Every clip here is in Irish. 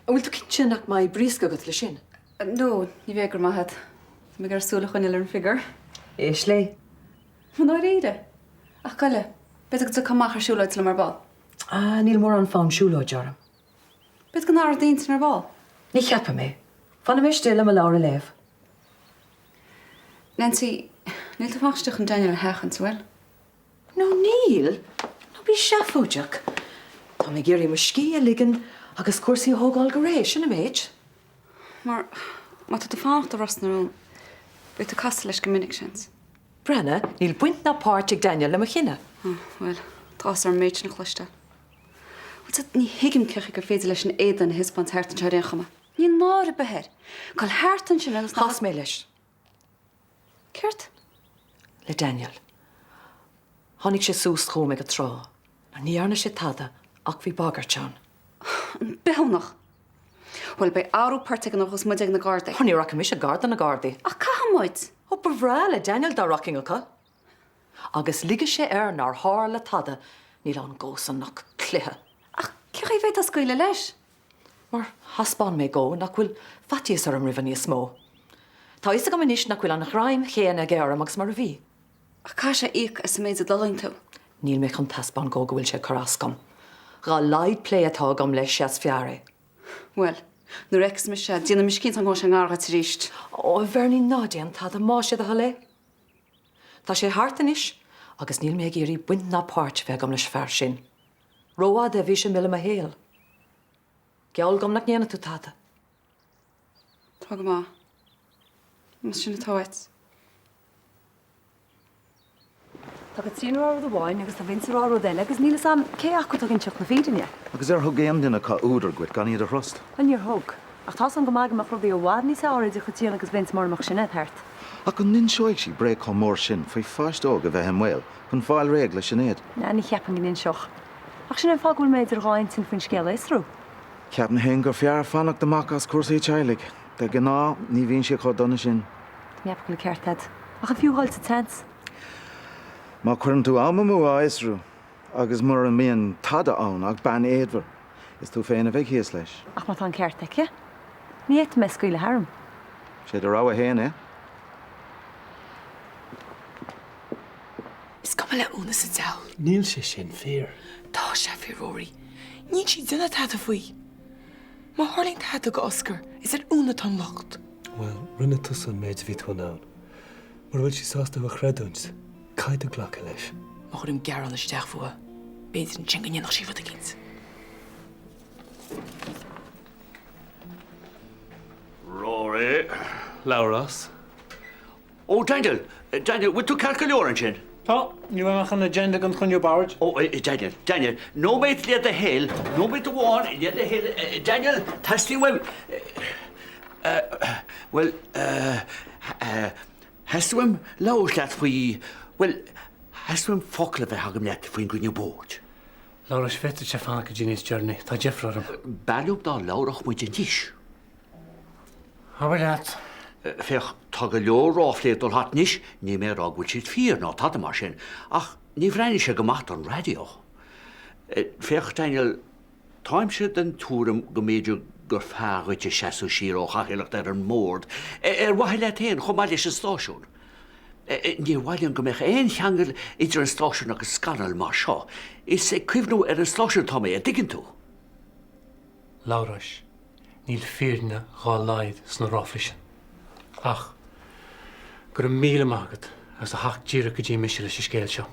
An bhfuil tú cinnte nach mbeidh briosca agat leis sin? No, ní bheidh, go raibh maith agat. Tá mé ag iarraidh súil a choinneáil ar an bhfigiúr. Éist léi. I ndáiríre? Ach goile, b'fhéidir go dtiocfá amach ar siúlóid liom ar ball. Ah, níl mórán fonn siúlóide orm. B'fhéidir go n-athródh d'intinn ar ball. Ní cheapaim é. Fanfaidh mé istigh le mo leabhar a léamh. Nancy, níl tú ag fanacht istigh chun Daniel a sheachaint, an bhfuil? No níl! Ná bí seafóideach. Tá mé ag iarraidh mo scíth a ligean agus cúrsaí a thógáil go réidh, sin an méid. Mar, má tá tú ag fanacht i Ros na Rún, beidh tú ag casadh leis go minic, seans. Breathnaigh, níl baint ná páirt ag Daniel le mo chinneadh. Oh, bhuel, tá áthas orm an méid sin a chloisteáil. Bhuel, sea, ní thuigim cén chaoi gur féidir leis an éadan a thaispeáint thart anseo ar aon chuma. Níl náire ar bith air. Dul thart ansin agus nach. Chas mé leis. Céard? Le Daniel. Tháinig sé suas chugam ag an trá. Ní dhearna sé tada ach bhí bagairt ann. An bithiúnach! Bhuel, beidh athrú poirt aige nuair a ghabhfas muid ag na Gardaí. Ó, ní rachaidh mise gar do na Gardaí. Ach caithfidh muid! Ó, ba bhreá le Daniel dá rachainn acu. Agus ligfeadh sé air nár tharla tada, níl ann dhósan ach cluiche. Ach cén chaoi a bhféadfá scaoileadh leis? Mar thaispeáin mé dhó nach bhfuil faitíos orm roimhe níos mó. Tá a fhios agam anois nach bhfuil an ghreim chéanna aige orm agus mar a bhí. Ach caithfidh sé íoc as an méid a d'fhulaing tú. Níl mé chun taispeáint dhó go bhfuil sé ag cur as dom. Dhá laghad plé atá agam leis, sea is fearr é. Bhuel, nuair a fheicfeas mise é, déanfaidh mise cinnte nach ngabhfaidh sé i ngar dhuit arís. Ó, a Bhernie, ná déan tada, más é do thoil é. Tá sé thart anois agus níl mé ag iarraidh baint ná páirt a bheith agam leis an fear sin. Rófhada a bhí sé ag milleadh mo shaoil. Geall dhom nach ndéanfaidh tú tada. Tá go maith. Más sin atá uait. Tá Caitríona ag rá rud amháin agus tá Vince ag rá rud eile agus níl fhios a'm cé acu atá ag inseacht na fírinne. Agus ar thug aon duine acu údar dhuit gan iad a thrust? Bhuel, níor thug. Ach tá 'fhios a'm go maith go mbeadh rudaí i bhfad níos fearr idir Chaitríona agus Vince mura mbeadh Sinéad thart. Ach an n-inseoidh sí bréag chomh mór sin faoi pháiste óg a bheith i mbaol chun fáil réidh le Sinéad? Ná, ní cheapaim go n-inseodh. Ach sin é an fáth go bhfuil mé idir dhá intinn faoin scéal a fhiosrú. Ceapaim féin gur fearr fanacht amach as cúrsaí teaghlaigh. De ghnáth, ní bhíonn siad chomh dona sin. Tá mé ag ceapadh go bhfuil an ceart agat. Ach an fiú dhul sa tseans? Má chuireann tú am amú á fhiosrú, agus mura mbíonn tada ann ach bean éadmhar, is tú féin a bheidh thíos leis. Ach má tá an ceart aici, ní fhéadfaidh mé scaoileadh tharam. Sé do rogha féin é. Is cuma le Úna sa diabhal. Níl sé sin fíor. Tá sé fíor, Rory. Níl sí ag déanamh tada faoi. Má tharlaíonn tada go Oscar, is ar Úna atá an locht. Bhuel, rinne tusa an méid a bhí tú in ann. Mura bhfuil sí sásta thú a chreidiúint, caithfidh tú glacadh leis. Má chuirim gearán isteach fúithi, b'fhéidir ansin go ndéanfadh sí rud eicínt. Rory. Labhrás. Ó, Daniel! Daniel, bhfuil tú ceart go leor ansin? Tá, ní raibh mé ach an agenda don chruinniú boird. Ó, Daniel, Daniel, nóiméad le do thoil, nóiméad amháin le do thoil, Daniel, teastaíonn uaim, bhuel, theastaigh uaim labhairt leat faoi, bhuel, theastaigh uaim focal a bheith agam leat faoin gcruinniú boird. Labhráis, bhféadfadh sé fanacht go dtí níos deireanaí, tá deifir orm. B'fhearr liom dá labhródh muid anois. Abair leat. Féach, tá go leor ráflaí ag dul thart anois, níl mé ag rá go bhfuil siad fíor ná tada mar sin, ach ní bhreathnaíonn sé go maith don raidió. Féach, Daniel, táimse den tuairim go mb'fhéidir gur fearr dhuitse seasamh siar ó chathaoirleacht ar an mbord, ar mhaithe leat féin chomh maith leis an stáisiún. Níor mhaith liom go mbeadh aon cheangal idir an stáisiún agus scannal mar seo. Is ag cuimhniú ar an stáisiún atá mé, a dtuigeann tú. Labhráis, níl fírinne dhá laghad sna ráflaí sin. Ach, go raibh míle maith agat as a theacht díreach go dtí mise leis an scéal seo.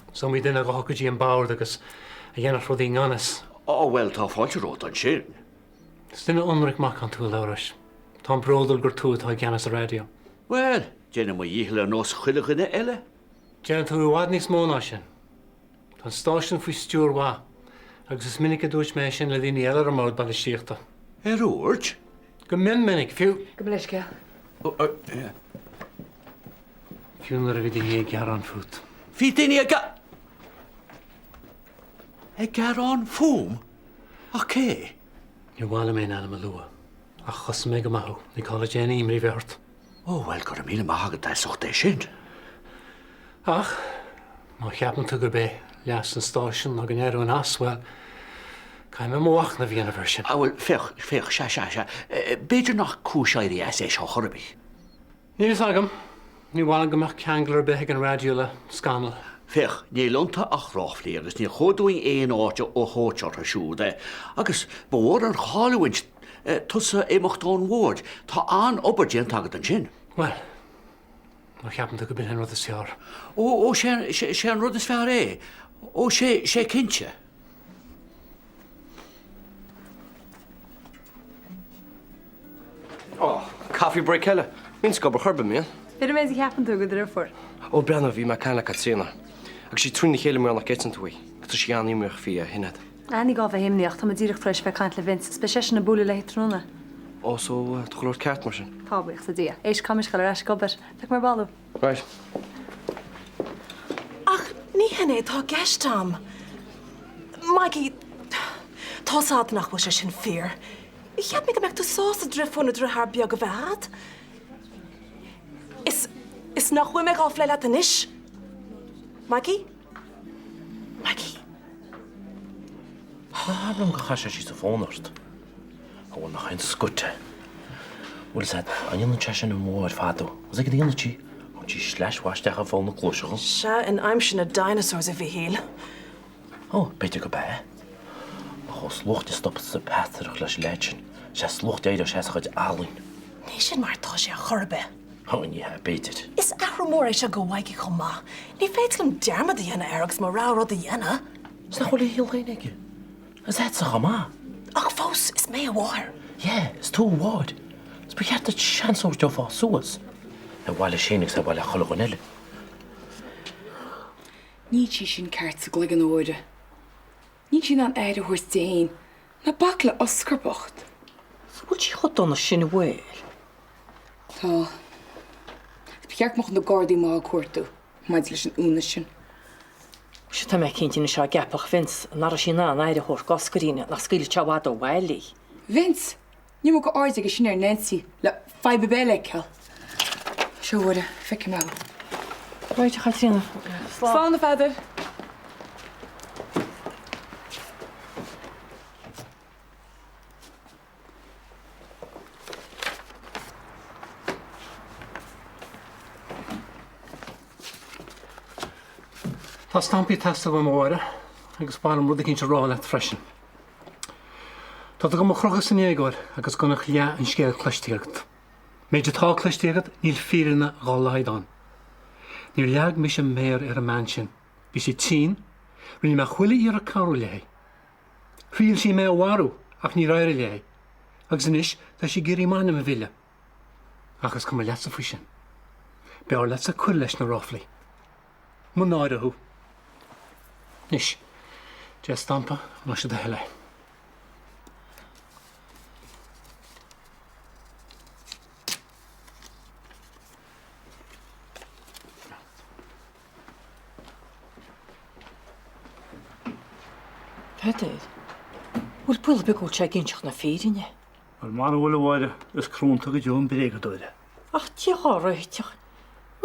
Is iomaí duine a ghabhfadh go dtí an bord agus a dhéanfadh rudaí i ngan fhios. Á, bhuel, tá fáilte romhat ansin. Is duine ionraic macánta tú, a Labhráis. Táim bródúil gur tú atá i gceannas an raidió. Bhuel, déanaim mo dhícheall ar nós chuile dhuine eile. Déanann tú i bhfad níos mó ná sin. Tá an stáisiún faoi stiúir mhaith, agus is minic a dúirt mé é sin le daoine eile ar an mbord bainistíochta. Ar dhúirt? Go mion minic, fiú. Gabh mo leithscéal. Fiú nuair a bhí daoine ag gearán fút. Bhí daoine ag. ag gearán fúm? Ach cé? Níor mhaith liom aon ainm a lua, ach chosain mé go maith thú, ní call duit aon imní a bheith ort. Ó, bhuel, go raibh míle maith agat as ucht é sin. Ach, má cheapann tú gurb é leas an stáisiúin ná go n-éireoinn as, bhuel, Caithfidh mé mo mhachnamh a dhéanamh air sin. Ah bhuel, féach, féach, sea, sea, sea. B'fhéidir nach cúis éirí as é seo chor ar bith. Níl fhios agam. Ní mhaith liom go mbeadh ceangal ar bith ag an raidió le scannal. Féach, níl iontu ach ráflaí agus ní chóir dúinn aon aird a thabhairt orthu siúd. Agus ba mhór an chailliúint tusa imeacht ón bhord. Tá an-obair déanta agat ansin. Bhuel, má cheapann tú go b'in an rud is fearr. Ó, ó, sé, sé an rud is fearr é. Ó, sé, sé cinnte. Ó, coffee break eile. Bíonn ag obair chor ar bith, mbíonn? B'fhéidir an méid a cheapann tú go deirfiúr. Ó, breathnaigh, bhí mé ag caint le Caitríona. Agus sí trína chéile mar nach gcreideann tú í. Agus tá sí an-imníoch faoi Shinéad. Ah, ní gá bheith imníoch, tá mé díreach tar éis bheith ag caint le Vince, is beidh seisean ag bualadh léi tráthnóna. Ó, so, tá chuile shórt ceart mar sin? Tá, buíochas le Dia. Éist, caithfidh mise dul ar ais ag obair. Feicfidh mé ar ball thú. Right. Ach ní hin é atá i gceist a'm. Maggie, tá's a'd nach bhfuil sé sin fíor. Cheap mé go mbeadh tú sásta driofúr nó driotháir beag a bheith a'd. Is, is nach bhfuil mé dhá phlé leat anois. Maggie? Maggie? Ná habair liom gur chaith sé síos an fón ort. Ó bhuel nach é an scut é. Bhfuil fhios a'd, an ndéanann sé sin an mháthair fadó. Is ag an dhéanann sí, thug sí sleais mhaith isteach i bpoll na cluaise dhom. Sea, in aimsir na dinosaurs a Mhichíl. Ó, b'fhéidir go b'ea. Ach ós lucht a stopfadsa peataireacht leis an leaid sin, sé slucht éireodh sé as a chuid ealaín. Ní sin mar atá sé ar chor ar bith. Ó, ní hea, b'fhéidir. Is athrú mór é seo go Mhaggie chomh maith. Ní féidir liom dearmad a dhéanamh air agus mo rogha rud a dhéanamh. Is nach bhfuil a shaol féin aige. Is a'dsa chomh maith. Ach fós, is mé a mháthair. Yeah, is tú a mháthair. Is ba cheart duit seans a thabhairt dó fás suas. Ar mhaith leis féin agus ar mhaith le chuile dhuine eile. Níl sí sin ceart sa gcloigeann a Mháire. Níl sí in ann aire a thabhairt di fhéin. Ná bac le Oscar bocht. An bhfuil sí chomh dona sin a bhuel? Tá. Ba cheart go mbeadh na Gardaí maith á cuartú maidir leis an ionadh sin. Sea, tá mé cinnte anois dá gceapfadh Vince nach raibh sí in ann aire a thabhairt d'Oscairín nach scaoilfeadh sé i bhfad ó bhaile í. Vince! An iomarca airde aige sin ar Nancy le fadhb ar bith a fheiceáil. Seo a Mháire, feicfidh mé thú. Right, a Chaitríona. Slán. Slán a Pheadair. Tá stampaí ag teastáil uaim a Mháire agus ba mhaith liom rud eicínt a rá leat freisin. Tá tú do mo chrochadh san éagóir agus gan ach leath an scéil cloiste agat. Méid atá cloiste agat, níl fírinne dhá laghad ann. Níor leag mise méar ar an mbean sin. Bhí sí tinn, rinne mé chuile iarracht cabhrú léi. Thriail sí mé a mharú ach níor éirigh léi. Agus anois tá sí ag iarraidh m'ainm a mhilleadh. Ach is cuma leatsa faoi sin. B'fhearr leatsa cur leis na ráflaí. Mo náire thú. Anois, deich stampa, más é do thoil é. Peadar, bhfuil baol ar bith go bhfuil sé ag inseacht na fírinne? Bhuel, mara bhfuil a Mháire, is crónta go deo an bréagadóir é. Ach Dia dhá réiteach,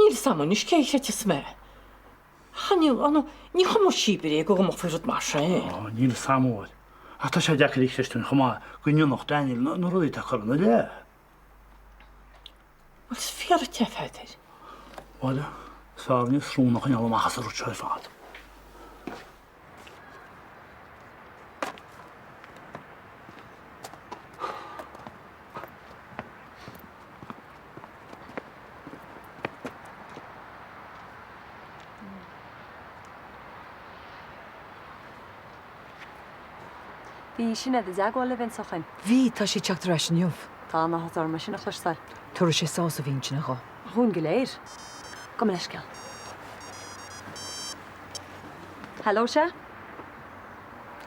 níl fhios a'm anois cé a chreidfeas mé. Ach ní, ní chumfadh sí bréag go mbeadh faoi rud mar sin. Ó, níl fhios a'm a Mháire. Ach tá sé deacair a chreistiúint chomh maith go ndéanfadh Daniel na rudaí atá curtha ina leith. Bhuel, is fíor duit é, a Pheadair. Bhuel, is fearr anois rún a choinneáil amach as an rud seo ar fad. Bhí Sinéad i dteagmháil le Vince ó shin. Bhí, tá sí ag teacht ar ais inniu. Tá an-áthas orm é sin a chloisteáil. Tabharfaidh sé sásamh intinne dho. Dhúinn go léir. Gabh mo leithscéal. Hello, sea?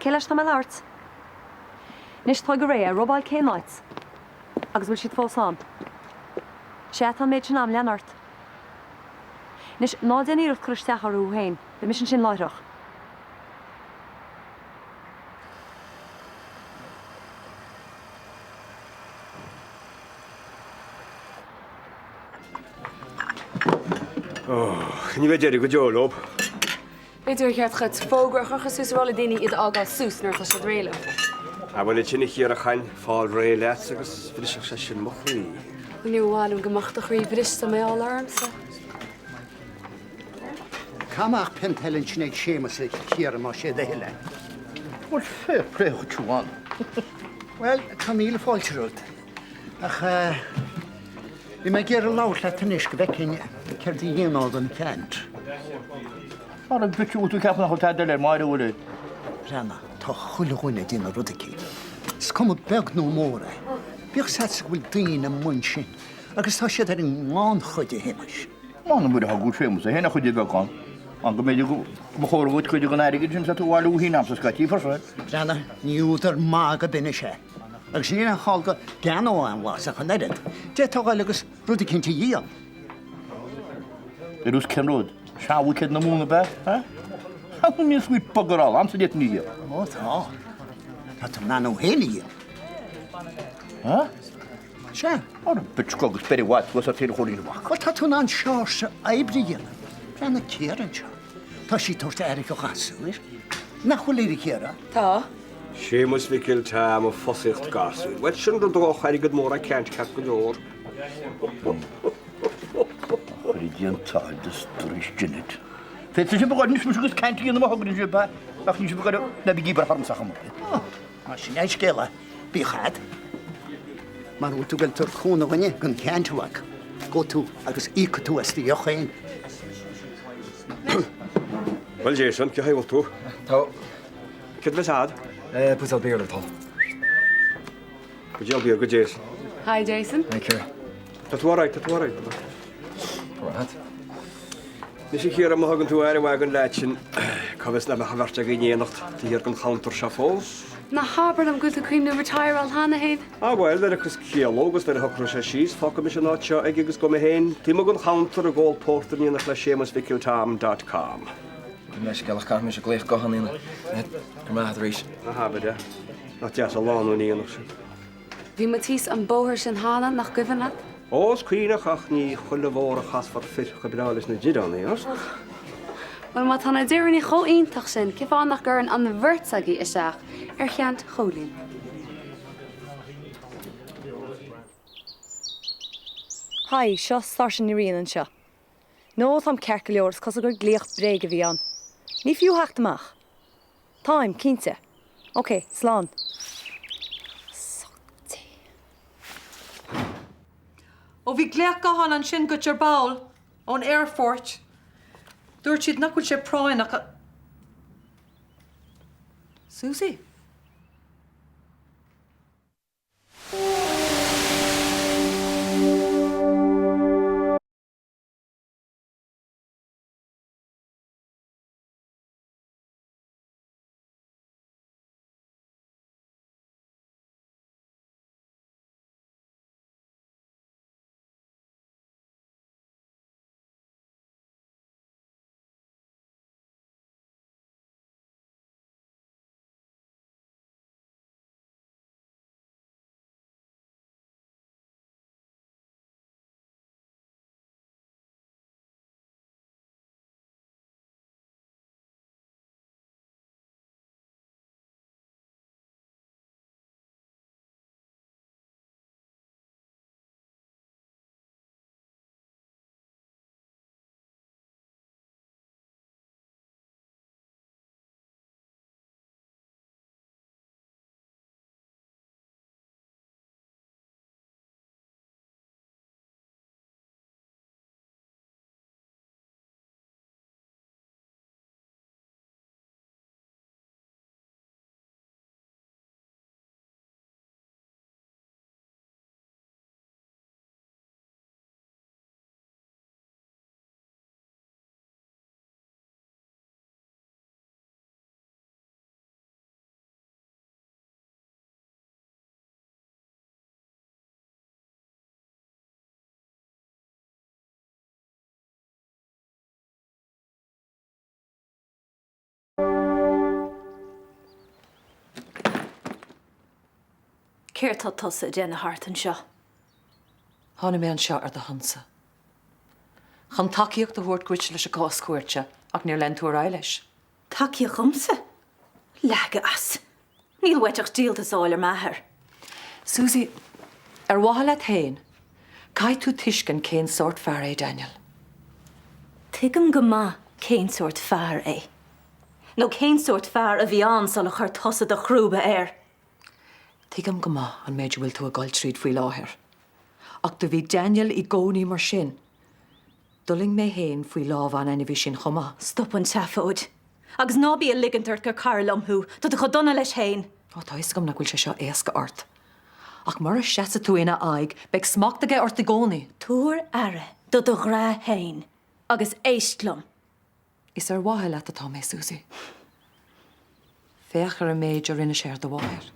Cé leis atá mé ag labhairt? Anois tá go réidh, robáil cén áit? Agus bhfuil siad fós ann? Sea, tá an méid sin a'm, lean ort. Anois, ná déan iarracht cur isteach orthu thú féin, beidh mise ansin láithreach. Ní bheidh deireadh go deo leo. B'fhéidir gur cheart dhuit fógra a chrochadh suas a rá le daoine iad a fhágáil suas nuair atá siad réidh leo. Ah bhuel ansin a Chiara chaithfinn fáil réidh leat agus bhrisfeadh sé sin mo chroí. Bhuel níor mhaith liom go mbeadh do chroí briste dá mbeadh eagla ormsa. Caith amach punt eile ansin ag Séamus a Chiara más é do thoil é. Bhuel fair play dhuit Siobhán. Bhuel tá míle fáilte romhat. Ach bhí mé ag iarraidh labhairt leat anois go bhfeicfinn céard a dhéanfá don cheant. Ara duit tú ceapadh nach bhfuil tada eile ar Máire bhfuil é? Breathnaigh, tá chuile dhuine ag déanamh rud eicínt. Is cuma beag nó mór é. Bíodh 's a'dsa go bhfuil daoine amuigh ansin agus tá siad ar an ngannchuid a Shéamais. M'anam nuair a thugadh Séamus é féin a chuid de bheagán, an go mb'fhéidir go mba chóir dhuit cuid den airgead sin atá tú a bhailiú féin a'msa scaití freisin. Breathnaigh, ní údar magaidh ar bith anois é. Agus níl aon chall go gceannófá aon bhlas ach an oiread. D'fhéadfá a ghoil agus rud eicínt a dhíol. Ar nós cén rud? Seanbhuicéad na móna ab ea? Ha? An níl sweet bugger all a'msa a d'fhéadfainn a dhíol. Ó tá. Tá tú in ann thú féin a dhíol. Ha? Sea. Ara bitch agus beir i bhfad suas ar tír a chóirín amach. Bhuel tá tú in ann seársa oibre a dhéanamh. Breathnaigh Ciara anseo. Tá sí ag tabhairt aire do ghasúir. Nach bhfuil a Chiara? Tá. Séamus Mhicil Tom ag fosaíocht gasúir. Bhuel, sin rud a gheobhadh airgead mór á ceant ceart go leor. Chuir Dia an t-ádh de straois Janet. Féadfaidh sibh a ghoil anois muis agus caint a dhéanamh má thograíonn sibh, ach níl sibh ag goil ná bígí ag brath ormsa chomh maith. Mar sin é an scéal é. Bíodh a'd. Mara bhfuil tú ag goil ag tabhairt cúnamh do dhuine don cheant a mhac, gabhfaidh tú agus íocfaidh tú as do dheoch féin. Bhuel, Jason, cén chaoi a bhfuil tú? Tá. Céard a bheas a'd? Buidéal beoir le do thoil. Buidéal beoir do Jason. Hi Jason. Hi Ciara. Tá tú alright, tá tú alright. Alright. Anois a Chiara, má thugann tú aire mhaith don leaid sin, cá bhfios nach mbeadh an bheirt againn in éineacht taobh thiar den chuntar seo fós? Ná habair liom go bhfuil tú ag cuimhneamh retireáil cheana féin? Ah bhuel, nuair a thiocfas ciall agus nuair a shocróidh sé síos, fágfaidh mise an áit seo aige agus gabhfaidh mé féin taobh amuigh den chuntar ag ól pórtair in éineacht le Séamus Mhicil Tom dot com. Gabh mo leithscéal ach caithfidh mise glaoch gutháin a dhéanamh. Go raibh maith agat arís. Ná habair é. Nach deas an lánúin í an sin. Bhí muid thíos an bóthar sin cheana, nach cuimhin leat? Ó, is cuimhneach, ach ní chuile bhóthar a chasfar fir chomh breá leis na Direánaí ort. Bhuel, má tá na Direánaí chomh iontach sin, cén fáth nach gcuireann an bheirt agaibh isteach ar cheant Chóilín? Hi, seo Saoirse Ní Riain anseo. No, táim ceart go leor, is cosúil gur glaoch bréige a bhí ann. Ní fiú theacht amach. Táim, cinnte. Ok, slán. Soc Dé. Ó bhí glaoch gutháin ansin dhuit ar ball, ón aerfort. Dúirt siad nach bhfuil sé práinneach a. Susie? Céard tá tusa ag déanamh thart anseo? Tháinig mé anseo ar do shonsa. Chun tacaíocht a thabhairt dhuit leis an gcás cúirte ach níor lean tú ar aghaidh leis. Tacaíocht dhomsa? Leaga as. Níl uait ach díoltas a fháil ar m'athair. Susie, ar mhaithe leat féin, caithfidh tú tuiscint cén sórt fear é Daniel. Tuigim go maith cén sórt fear é. Nó cén sórt fear a bhí ann sula chuir tusa do chrúba air. Tuigim go maith an méid a bhfuil tú ag dul tríd faoi láthair. Ach do bhí Daniel i gcónaí mar sin. D'fhulaing mé féin faoi lámh an ainmhí sin chomh maith. Stop an tseafóid. Agus ná bí ag ligint ort gur cara liom thú. Tá tú chomh dona leis féin. Ó, tá fhios agam nach bhfuil sé seo éasca ort. Ach mura seasfaidh tú ina aghaidh, beidh smacht aige ort i gcónaí. Tabhair aire do do ghrá féin agus éist liom. Is ar mhaithe leat atá mé, Susie. Féach ar an méid a rinne sé ar do mháthair.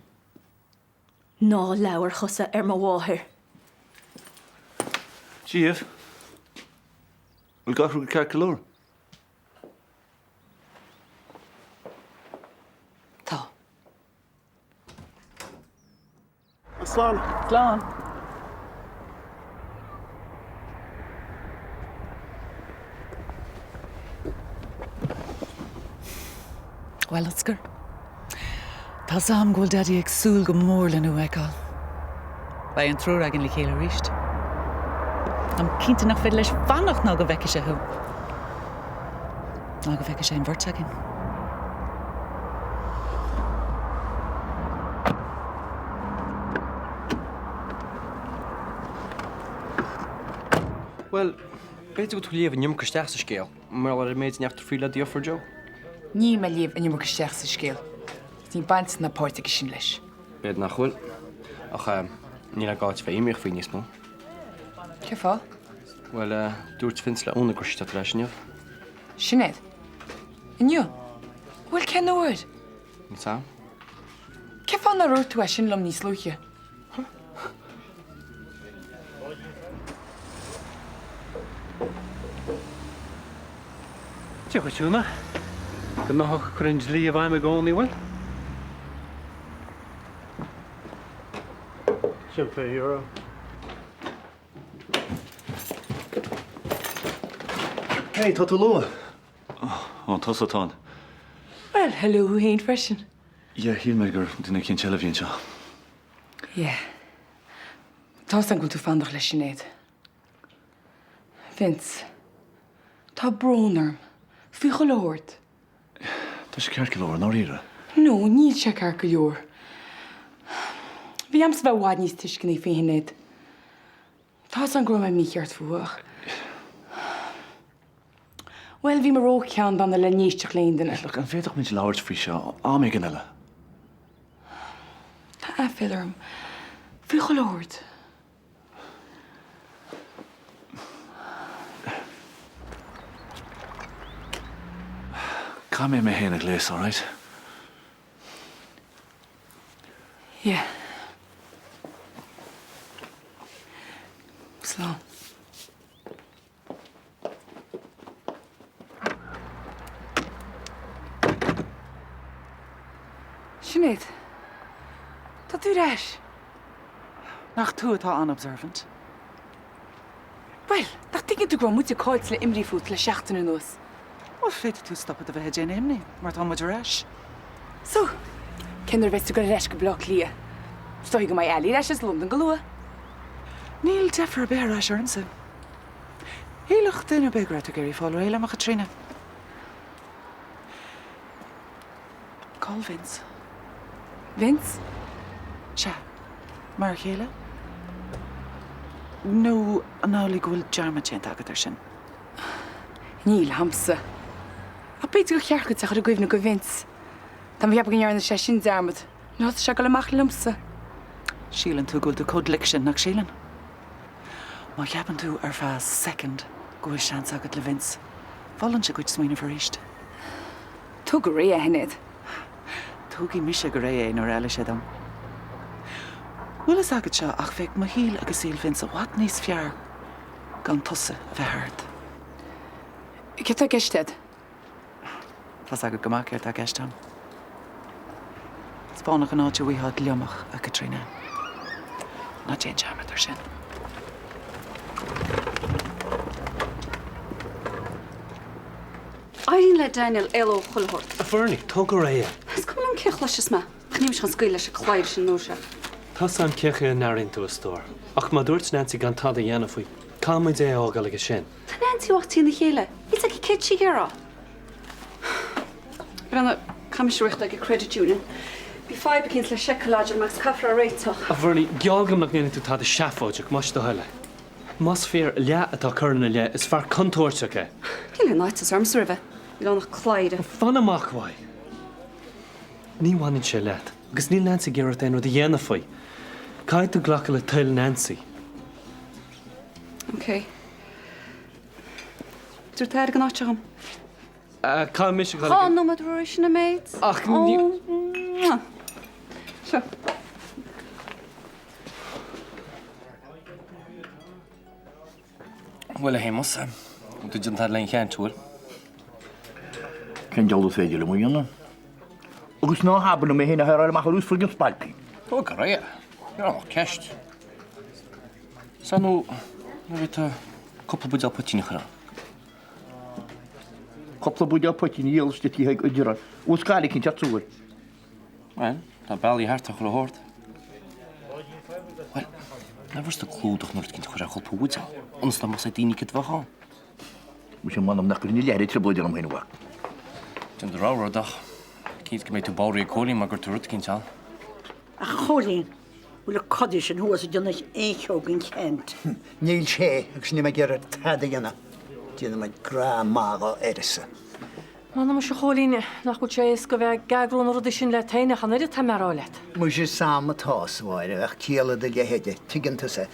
Ná labhair thusa ar mo mháthair. Dia dhaoibh. Bhfuil gach rud ceart go leor? Tá. Slán. Slán. Bhuel, Oscar, tá's a'm go bhfuil Daidí ag súil go mór lena thú a fheiceáil. Beidh an triúr againn le chéile arís. Táim cinnte nach féidir leis fanacht ná go bhfeicfidh sé thú. Ná go bhfeicfidh sé an bheirt againn. Bhuel, b'fhéidir go bhfuil tú ag léamh an iomarca isteach sa scéal, mar gheall ar an méid a ndeachaigh tú fríd le deirfiúr Joe. Níl mé ag léamh an iomarca isteach sa scéal. Níl baint ná páirt aige sin leis. B'fhéidir nach bhfuil, ach níl gá duit bheith imníoch faoi níos mó. Cén fáth? Bhuel, dúirt Vince le Úna go raibh sí ag teacht ar ais inniu. Sinéad. Inniu? Bhuel, cén uair? Níl 's a'm. Cén fáth nár dhúirt tú é sin liom níos luaithe? Dia dhuit, Úna. Gnóthach ag cur an dlí i bhfeidhm i gcónaí, bhfuil? Sin €20. Hey, tá tú luath. Ó, tusa atá ann. Bhuel, hello thú fhéin freisin. Yeah, shíl mé gur duine eicínt eile a bhí anseo. Yeah. Tá's a'm go bhfuil tú fanacht le Sinéad. Vince, tá brón orm. Faoi chuile shórt. Tá sé ceart go leor, i ndáiríre. No, níl sé ceart go leor. Bhí a'msa bheith i bhfad níos tuisceanaí faoi Shinéad. Tá's a'm go raibh mé mícheart fúithi ach. Bhuel, bhí mé ró-cheanndána le n-éisteacht le aon duine. Look, an bhféadfadh muid labhairt faoi seo am éigin eile? Tá aiféala orm. Faoi chuile shórt. Caithfidh mé mé féin a ghléasadh, alright? Yeah. Slán. Sinéad, tá tú ar ais. Nach tú atá an-observant? Bhuel, nach dtuigeann tú go raibh muide caillte le imní fút le seachtain anuas? Bhuel, féadfaidh tú stopadh de bheith ag déanamh imní, mar tá muid ar ais. So, cén uair a bheas tú ag dul ar ais go Baile Átha Cliath? Is dóigh go mbeidh Ali ar ais as Londain go luath. Níl deifir ar bith ar ais ormsa. Shílfeadh duine ar bith go raibh tú ag iarraidh fáil réidh liom, a Chaitríona. Cá bhfuil Vince? Vince? Sea. M'fhear céile? Nó an amhlaidh go bhfuil dearmad déanta agat air sin? Níl, a'msa. Ach b'fhéidir gur cheart duit a chur i gcuimhne do Vince. Tá mé ag ceapadh go ndearna sé sin dearmad nuair a thosaigh sé ag dul amach liomsa. Síleann tú go bhfuil tú chomh glic sin, nach síleann? Má cheapann tú ar feadh soicind go bhfuil seans agat le Vince, mholfainnse duit smaoineamh arís. Tóg go réidh é, a Shinéad. Tógfaidh mise go réidh é nuair a fheilfidh sé dom. Bhfuil fhios agat seo ach bheadh mo shaol agus saol Vince i bhfad níos fearr gan tusa a bheith thart. Céard tá i gceist agat? Tá's agat go maith céard tá i gceist a'm. Is fánach an áit a bhfaightheá gliomach, a Chaitríona. Ná déan dearmad ar sin. Éiríonn le Daniel éaló ó chuile shórt. A Bhernie, tóg go réidh é. Is cuma liom cé a chloisfeas mé. Ach níl mise chun scaoileadh leis an cladhaire sin an uair seo. Tá's a'm cén chaoi a n-airíonn tú, a stór. Ach má dúirt Nancy gan tada a dhéanamh faoi, caithfidh muid é a fhágáil aige sin. Tá Nancy ucht trína chéile. Níl fhios aici céard tá sí ag iarraidh. Breathnaigh, caithfidh mise rith ag an Credit Union. Bhí fadhb eicínt le seic a lodgeáil mé agus caithfear é a réiteach. A Bhernie, geall dom nach ndéanfaidh tú tada seafóideach, más do thoil é. Más fíor leath atá curtha ina leith, is fear contúirteach é. Níl aon fhaitíos ormsa roimhe. Níl ann ach cladhaire. Fan amach uaidh. Ní bhaineann sé leat, agus níl Nancy ag iarraidh ort aon rud a dhéanamh faoi. Caithfidh tú glacadh le toil Nancy. Ok. Tabhair airgead an áit seo dhom. Caithfidh mise a dhul ag. Nóiméad Ruairí, sin an méid. Ach ní. Seo. Bhuel, a Shéamais, bhfuil tú ag déanamh tada le aon chaint, bhfuil? Cén diabhal is féidir liom a dhéanamh? Agus ná habair liom é féin a shaoráil amach arís fríd an spailpín. Tóg go réidh é. Ní raibh ach ceist. Sea, nó nuair a bhí tú cúpla buidéal poitín a chur ann. Cúpla buidéal poitín a dhíol istigh ag idir an bhfuil scaill eicínt ort sa bhfuil. Bhuel, tá bealaí thart ar chuile shórt. Bhuel, nár bhfuil tú clúdach nó rud eicínt a chur ar chúpla buidéal, ionas nach mbeadh a fhios ag daoine céard a bheadh ann. Muise m'anam nach gcuirfinn a leithéid de thrioblóid orm féin a mhac. Déan do rogha rud ach cinnte go mbeidh tú bodhraithe ag Cóilín má gcuir tú rud eicínt ann. A Chóilín, bhfuil an coddy sin thuas ag déanamh aon cheo den chaint? Níl sé, agus níl mé ag iarraidh tada a dhéanamh. Déanfaidh muid grá maith dhá uireasa. M'anam muise a Chóilín, nach bhfuil sé éasca a bheith ag eagrú na rudaí sin leat féin ach an oiread, tá mé a rá leat. Muise is a'm atá, a Mháire, bheadh ciall i do leithéide, tuigeann tusa.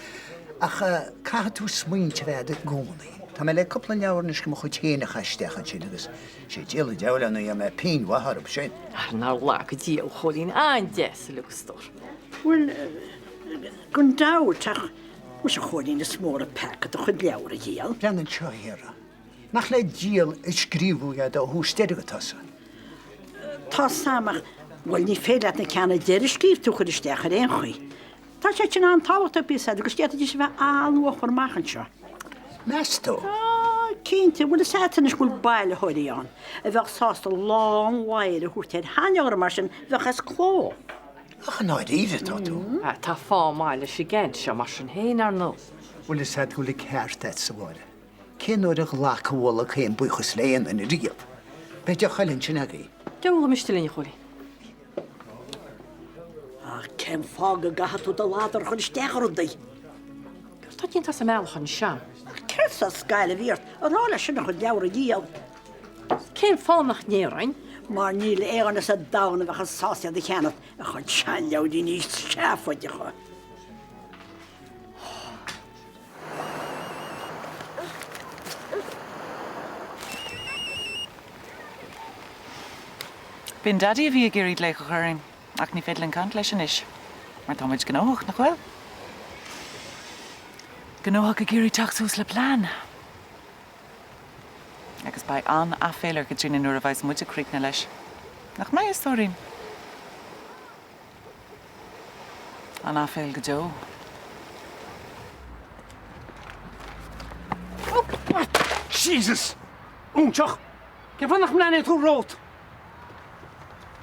Ach caithfidh tú smaointe a bheith a'd i gcónaí. Tá mé le cúpla leabhar anois de mo chuid féin a chaith isteach ansin agus sé diabhal an diabhal é nó gheobhaidh mé pingin mhaith orthu sin. Nár laga Dia thú, a Chóilín, an-deas uilig a stór. Bhuel, gan dabht, ach muise a Chóilín is mór an peaca do chuid leabhar a dhíol. Breathnaigh anseo, a Chiara. Nach le díol a scríobhadh iad ó thús deireadh atá san? Tá 's a'm ach, bhuel, ní féidir leat na ceanna deiridh a scríobh tú a chur isteach ar aon chaoi. Tá siad sin an-tábhachtach, bíodh 's a'd, agus d'fhéadfaidís a bheith an-luachmhar amach anseo. Meas tú? Á, cinnte, bhfuil 'fhios a'd anois go bhfuil bailitheoirí ann a bheadh sásta lán ladhar a thabhairt ar sheanleabhra mar sin a bheadh as cló. Ach i ndáiríre atá tú? Tá fáth maith leis an gcaint seo mar sin féin, ar ndóigh. Bhfuil 'fhios a'd go bhfuil an ceart a'dsa, a Mháire. Cén uair a ghlac an Mhullach aon buíochas le aon duine riamh? Beidh deoch eile ansin agaibh. Deoch miste linn, a Chóilín. Ach cén fáth go gcaithfidh tú do ladar a chur isteach i rudaí? Céard tá déanta as an mbealach anseo? Ach céard sa scaill a bhí ort a rá leis sin a chuid leabhar a dhíol? Cén fáth nach ndéarfainn? Mar níl aon duine sa domhan a bheadh sásta iad a cheannacht, a chuid seanleabhairíní seafóideacha. B'in Daidí a bhí ag iarraidh glaoch a chur orainn, ach ní féidir linn caint leis anois, mar tá muid gnóthach, nach bhfuil? Gnóthach ag iarraidh teacht suas le plean. Agus beidh an-aiféala ar Chaitríona nuair a bheas muide críochnaithe leis. Nach mbeidh, a stóirín? An aiféal go deo. Jesus! Óinseach! Cén fáth nach mbreathnaíonn tú romhat?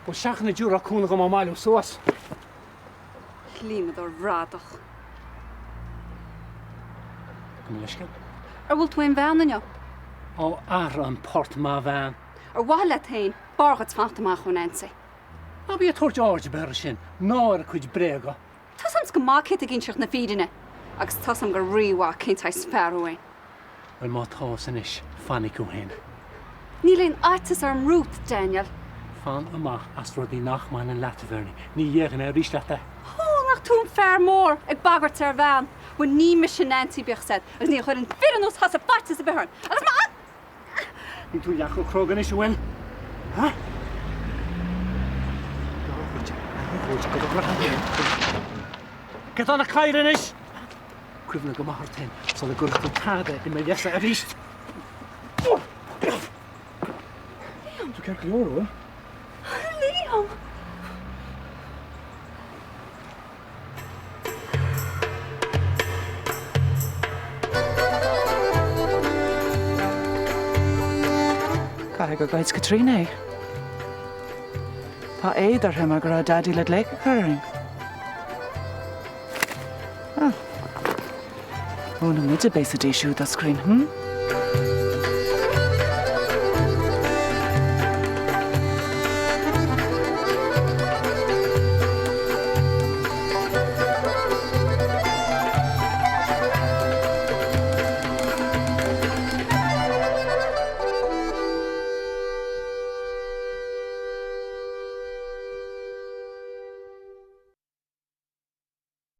Bhuel, seachain an dtiúrfá cúnamh dhom á mbailiú suas. Líomadóir bhradach. Gabh mo leithscéal. Ar bhuail tú aon bhean inniu? Ó, athraigh an port, má bhean. Ar mhaithe leat féin, b'fhearr dhuit fanacht amach ó Nancy. Ná bí ag tabhairt aird ar bith air sin, ná ar a cuid bréaga. Tá's a'msa go maith cé atá ag inseacht na fírinne, agus tá's a'm go rímhaith cén saghas fear thú fhéin. Bhuel, má tá fhios anois, fainic thú fhéin. Níl aon fhaitíos orm romhat, Daniel. Fan amach as rudaí nach mbaineann leat, a Bhernie. Ní dhéarfaidh mé arís leat é. Ó, nach tú an fear mór, ag bagairt ar bhean. Bhuel, ní mise Nancy, bíodh 's a'd, agus ní chuireann fir ar nós thusa faitíos ar bith orm. Agus má. Níl tú leath chomh cróga anois, an bhfuil? Ha? Cé tá na cairr anois? Cuimhnigh go maith ort féin sula gcuirfidh tú tada i mo leithse arís. Liam! Tú ceart go leor, an bhfuil? Liam! Caithfidh. gur ghoid Caitríona é. Tá éad uirthi mar go raibh Daidí le glaoch a chur orainn. Ah. Múinfidh muide béasaidí siúd, Oscairín, hm?